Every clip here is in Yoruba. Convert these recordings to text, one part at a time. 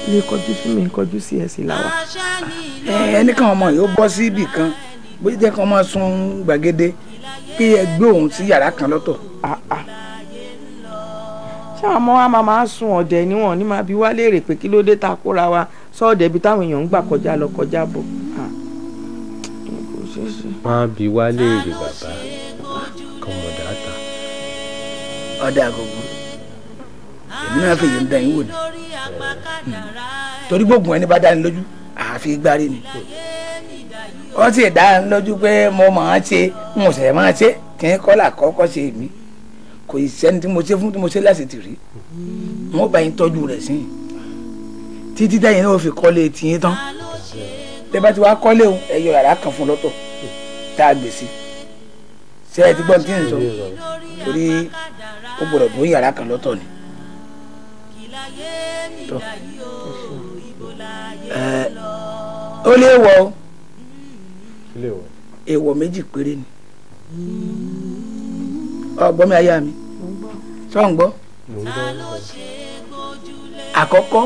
Ilé kọjú sí mi kọjú sí ẹ sí làwà. Ẹnì kan ọmọ yìí ó bọ́ sí ibì kan bó jẹ́ kí wọ́n máa sun gbàgede pé ẹ gbé òun sí yàrá kan lọ́tọ̀. Ṣé àwọn ọmọ wa máa sun ọ̀dẹ̀ níwọ̀n ní máa bi wá léèrè pé kí ló dé ta kóra wa sọ́ọ̀dẹ̀ ibi táwọn èèyàn ń gbà kọjá lọ kọjá bọ̀. Wọ́n á bi wá léèrè bàbá kọmọ dáta. Ọ̀dà àgọ̀gọ̀ èmi náà fèyí ń dán yín wò ni torí gbógun ẹni bá dání lójú àfi gbárí ni. Ó sì dá lójú pé mo máa ṣe mo sì máa ṣe kí n kọ́là kọ́kọ́ ṣe mí kò sẹ́ni tí mo ṣe fún tí mo ṣe láti rí wọn bá yín tọ́jú rẹ̀ sí i títí dáyìn náà ó fi kọ́lé tiyín tán. Tẹ́ bá ti wá kọ́lé o ẹ yọ yàrá kan fún lọ́tọ̀ tá a gbè sí ṣé ẹ ti gbọ́n tí ń sọ torí ó gbọ́dọ̀ dún yàrá kan lọ́tọ̀ ni. Ó lè wọ èèwọ̀ méjì péré ni. Ọgbọ́n mi aya mi sọ ń gbọ́. Àkọ́kọ́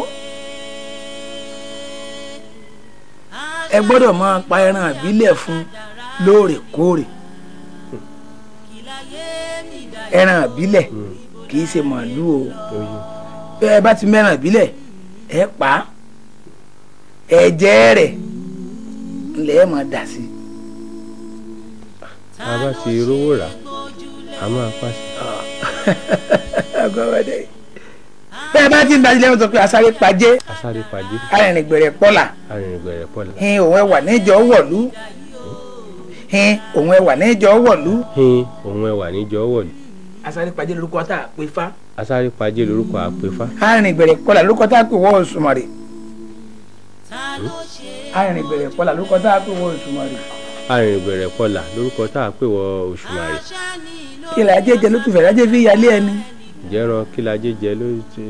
ẹ gbọ́dọ̀ máa pa ẹran àbílẹ̀ fún lóòrèkóòrè. Ẹran àbílẹ̀ kì í ṣe màálù o. Bẹ́ẹ̀ bá ti mẹ́ran àbílẹ̀ ẹ pa á, ẹ̀jẹ̀ rẹ̀ ńlẹ̀ ẹ̀ máa dà sí. A bá ti rówó rà a máa pàṣẹ. Bẹ́ẹ̀ bá ti ń dájú lẹ́yìn tó pé asáré pàjẹ́ asáré pàjẹ́ arìnrìngbẹ̀rẹ̀ pọ́là arìnrìngbẹ̀rẹ̀ pọ́là. Hin òun ẹwà níjọ wọ̀lú. Hin òun ẹwà níjọ wọ̀lú. Hin òun ẹwà níjọ wọ̀lú. Asáré pàjẹ́ lórúkọ tá a pè fá. Asáré pàjẹ́ lórúkọ àpè fá. Arìnrìngbẹ̀rẹ̀ pọ́là lórúkọ tá a pè wọ́ Òṣùmàrè. Arìnrìngbẹ̀rẹ̀ pọ́là lórúkọ tá a pè wọ́ Òṣùmàrè. Arìnrìngbẹ̀rẹ̀ pọ́là lórúkọ tá a pè wọ́ Òṣùmàrè. Kí la jẹ́ jẹ ló tún fẹ́ lájẹ́ fi yálé ẹni. Jẹ́ran kí la jẹ́ jẹ ló ti.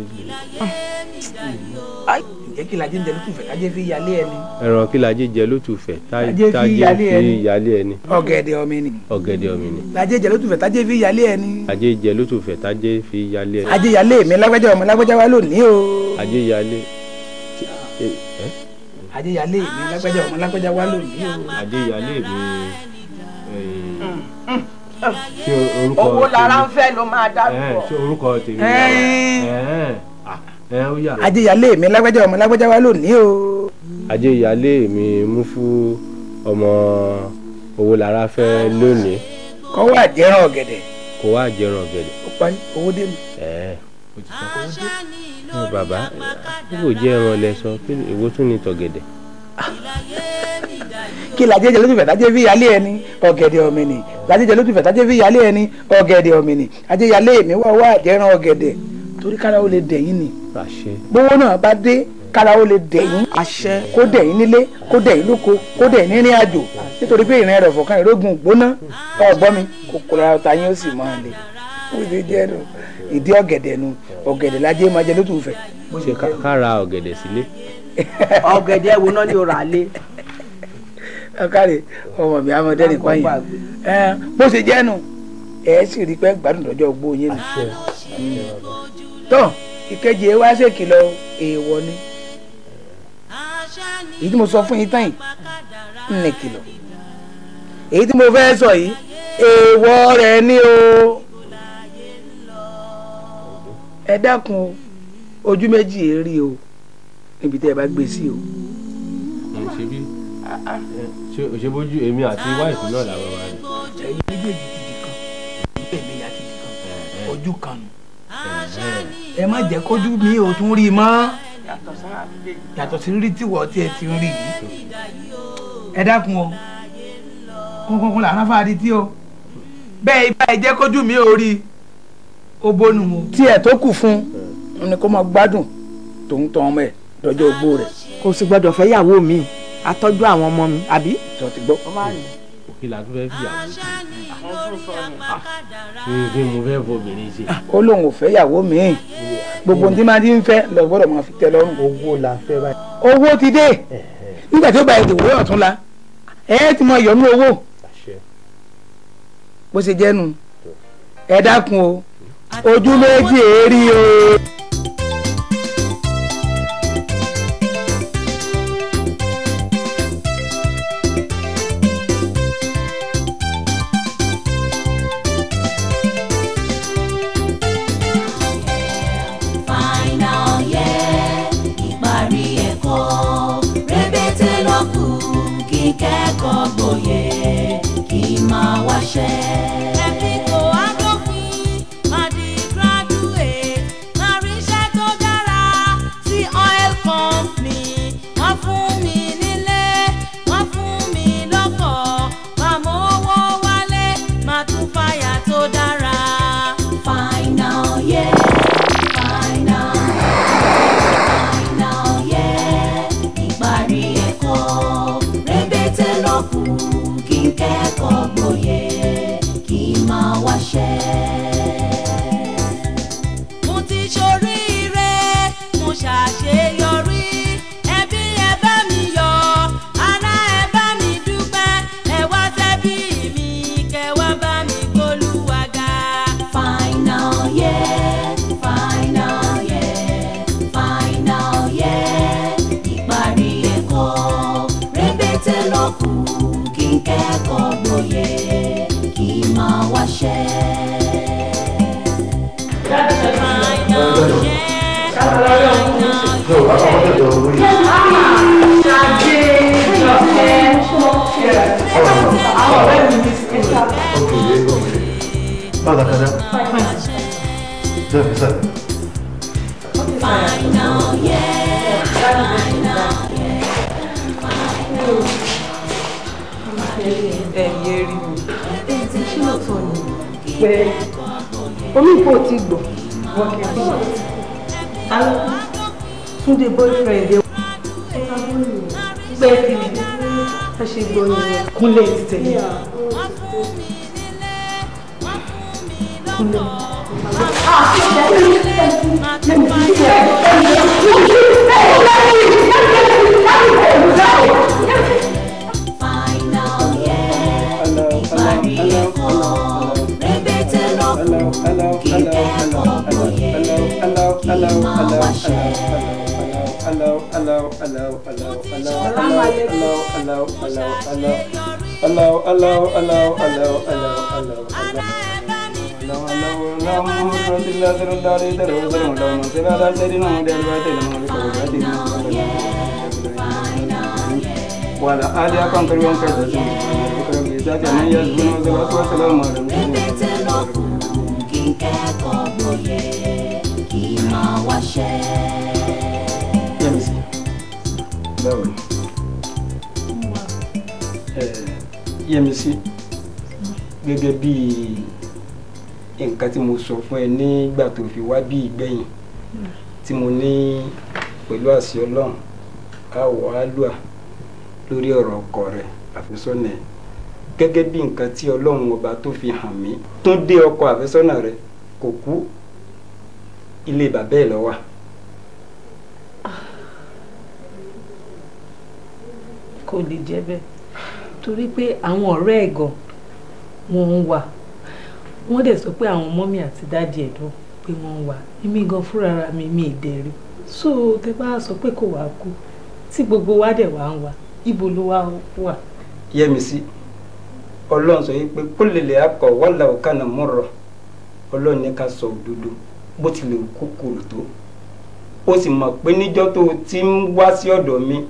Ǹjẹ́ kí la jẹ́ jẹ ló tún fẹ́ lájẹ́ fi yálé ẹni. Ẹran kí la jẹ́ jẹ ló tún fẹ́ tájẹ́ fi yálé ẹni. Ọ̀gẹ̀dẹ̀ ọ̀mìnì. Ọ̀gẹ̀dẹ̀ ọ̀mìnì. Lajẹ́ jẹ ló tún fẹ́ tájẹ́ fi yálé ẹni. Ajé jẹ ló tún fẹ́ tájẹ́ fi yálé ẹni. Ajé yálé mi lágbájá ọmọ lágbájá wa lónìí o. Ajé yálé. Ajé yálé mi lágbájá ọmọ lágbájá wa lónìí o. Ajé yálé mi. Owó lára ń fẹ́ ló máa dárúkọ. Ṣé orúkọ tèmi ni? Ajéyálé mi lágbájá ọmọ lágbájá wa lónìí o. Ajéyálé mi mú fún ọmọ owó lára fẹ́ lónìí. Kó wá jẹran ọ̀gẹ̀dẹ̀. Kó wá jẹran ọ̀gẹ̀dẹ̀. Ó parí owó dé mi. Ó ti tán. Bàbá kò jẹ́ ẹran lẹ sọ pé èwo tún ni tọ̀gẹ̀dẹ̀. Kí lajẹ́ jẹ lójú fẹ́ tájẹ́ fi yálé ẹni ọ̀gẹ̀dẹ̀ ọ̀mìnì. Lajẹ́ jẹ lójú fẹ́ tájẹ́ fi yálé ẹni ọ̀gẹ̀dẹ̀ ọ̀mìnì. Ajéyálé mi wá wá jẹran ọ̀gẹ̀dẹ̀ torí kára ó lè dẹ̀yìn ni. Gbówó náà bá dé kára ó lè dẹ̀yìn. Àṣẹ. Kó dẹ̀yìn nílé kó dẹ̀yìn lóko kó dẹ̀yìn nírìn àjò nítorí pé ìrìn ẹrọ̀fọ̀ kan ìrógùn gbóná ọ̀gbọ́n mi kòkòrò ara ta yín ó sì máa le. Ó ti jẹ́ nu ìdí ọ̀gẹ̀dẹ̀ nu ọ̀gẹ̀dẹ̀ lajẹ́ máa jẹ lótú fẹ́. Ṣé ká ra ọ̀gẹ̀dẹ̀ sílé? Ọ̀gẹ̀dẹ̀ wo náà ni o rà lé? Ọ̀kàrẹ̀ ọmọ mi amọ̀dé nìkan yìí bó ṣe jẹ́ nu ẹ sì rí pé gbádùn lọ́jọ́ ogbó yín ni. Tó ìkejì ẹ wá ṣèkìlọ̀ èèwọ̀ ni èyí tí mo sọ fún yín tán yìí ń ní kìlọ̀ èyí tí mo fẹ́ sọ yìí èèwọ̀ rẹ̀ ni o. Ẹ dákun o, ojú méjì èrè o níbi tẹ́ ẹ bá gbé sí o. Ṣe bójú èmi àti wáìfù náà làwọn wá ní. Ẹ̀yin méjèèjì ti di kan, èmi àti di kan, ojú kan nù. Ẹ má jẹ́ kójú mi ò tún rí i mọ́. Yàtọ̀ sí rírí tí wọ́n tiẹ̀ ti ń rí yìí. Ẹ dákun o, kúnkúnkún làwọn afáàdì tí o. Bẹ́ẹ̀ ibà ẹ jẹ́ kójú mi ò rí i, ó bónú o. Tí ẹ̀ tó kù fún un ni kó máa gbádùn tòun tán ọmọ ẹ̀ dọjọ́ ogbó rẹ̀. Kò sì gbọ́dọ̀ fẹ́ yàwó mi. Atọ́jú àwọn ọmọ mi àbí. Sọ ti gbọ́. Kí la tún fẹ́ fìyàwó ṣe? Kí mo fẹ́ fobìnrin ṣe? Ó lóun ò fẹ́ yàwó mi. Gbogbo ohun tí máa ti ń fẹ́ lọ gbọ́dọ̀ máa fi tẹ́ lọ́rùn. Owó la fẹ́ báyìí. Owó ti dé. Nígbà tí ó bá ètò ìwé ọ̀tún la, ẹ ti mọ ìyọnú owó. Bó ṣe jẹ́ nu, ẹ dákun o, ojú méjì èérí o. ló kù kí n kẹ́kọ̀ọ́ gboyè kí n máa wáṣẹ́. Final year, final year, final year. Pé omi ìfò ti gbọ̀ Túndé boyfriend ẹ pé kí ni ẹ ṣe gbọ́ nìyẹn. Kúnlé ti tẹ̀lé. Kúnlé. Final year, ìparí ẹ̀kọ́ rẹpẹtẹ ló kù kí n kẹ́kọ̀ọ́ gboyè kí n máa wáṣẹ́. Rẹpẹtẹ ló kù kí n kẹ́kọ̀ọ́ gboyè kí n máa wáṣẹ́. Yẹ́misí, báwo ni? Yẹ́misí, gẹ́gẹ́ bí nǹkan tí mo sọ fún ẹ nígbà tó fi wá bí ìgbẹ̀yìn tí mo ní pẹ̀lú àṣẹ Ọlọ́run á wọ̀ á lùà lórí ọ̀rọ̀ ọkọ rẹ̀ àfẹ́sọ́nà ẹ̀ gẹ́gẹ́ bí nǹkan tí Ọlọ́run ọba tó fi hàn mí tó dé ọkọ àfẹ́sọ́nà rẹ̀ kò kú, ilé bàbá ẹ̀ ló wà. Kò lè jẹ́ bẹ́ẹ̀ torí pé àwọn ọ̀rẹ́ ẹ̀ gan wọ́n ń wà, wọ́n dẹ̀ sọ pé àwọn mọ́mí àti dáàdì ẹ̀ dùn pé wọ́n ń wà, èmi gan fúnra mi mi ì dẹ̀ rí. So tẹ bá sọ pé kò wá kú tí gbogbo wa dẹ̀ wá ń wà, ibo ló wá wà? Yẹ́misí, Ọlọ́run sọ pé kó lè lè akọ wàhálà òkànnà mọ̀rọ̀, Ọlọ́run ní ká sọ òdodo bó tilẹ̀ kó korò tó. Ó sì mọ̀ pé níjọ́ tó o ti ń wá sí ọ̀dọ̀ mi